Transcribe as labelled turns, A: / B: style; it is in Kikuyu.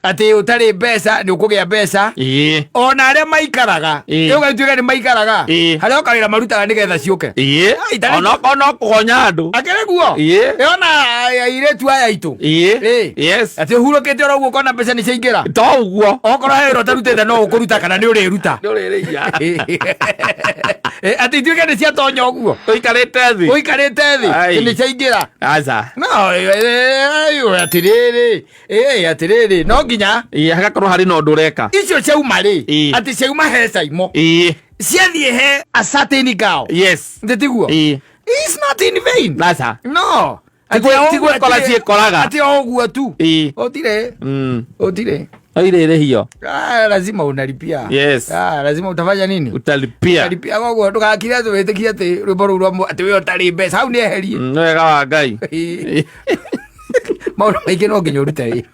A: Atĩ ũtarĩ mbeca nĩ ũkũgĩa mbeca. Ona arĩa maikaraga, ũgatuĩka nĩ maikaraga, harĩa o kawĩra marutaga nĩgetha ciũke. Ai,
B: Ona kũgonya andũ.
A: Akĩrĩ guo. Ona airĩtu aya aitũ. Atĩ ũhurũkĩte oro ũguo ũkona mbeca nĩ ciaingĩra.
B: To ũguo.
A: Okorwo he wĩra ũtarutĩte no ũkũruta kana nĩ ũrĩruta.
B: Nĩ ũrĩrĩia.
A: Atĩ ituĩke nĩ ciatonya ũguo.
B: Ũikarĩte thĩ.
A: Ũikarĩte thĩ.
B: Ai.
A: Atĩ nĩ ciaingĩra.
B: Aca.
A: No, atĩrĩrĩ, atĩrĩrĩ, no nginya
B: Hagakorwo harĩ na ũndũ ũreka.
A: Icio ciauma rĩ, atĩ ciauma he Saimo, ciathiĩ he a certain girl. Nĩ tiguo? It's not in vain.
B: Aca.
A: No.
B: Ti gwĩkora ciĩkoraga.
A: Atĩ o ũguo tu. Ũtirĩ. Ũtirĩ.
B: Oirĩrĩhio.
A: Ah, lazima unalipia. Ah, lazima utafanya nini?
B: Utalipia.
A: Utalipia koguo ndũgakire atĩ wĩtĩkie atĩ rwĩmbo rũu rwa atĩ we ũtarĩ mbeca hau nĩ eherie.
B: Nĩ wega wa Ngai.
A: Maũndũ maingĩ no nginya ũrute wĩra.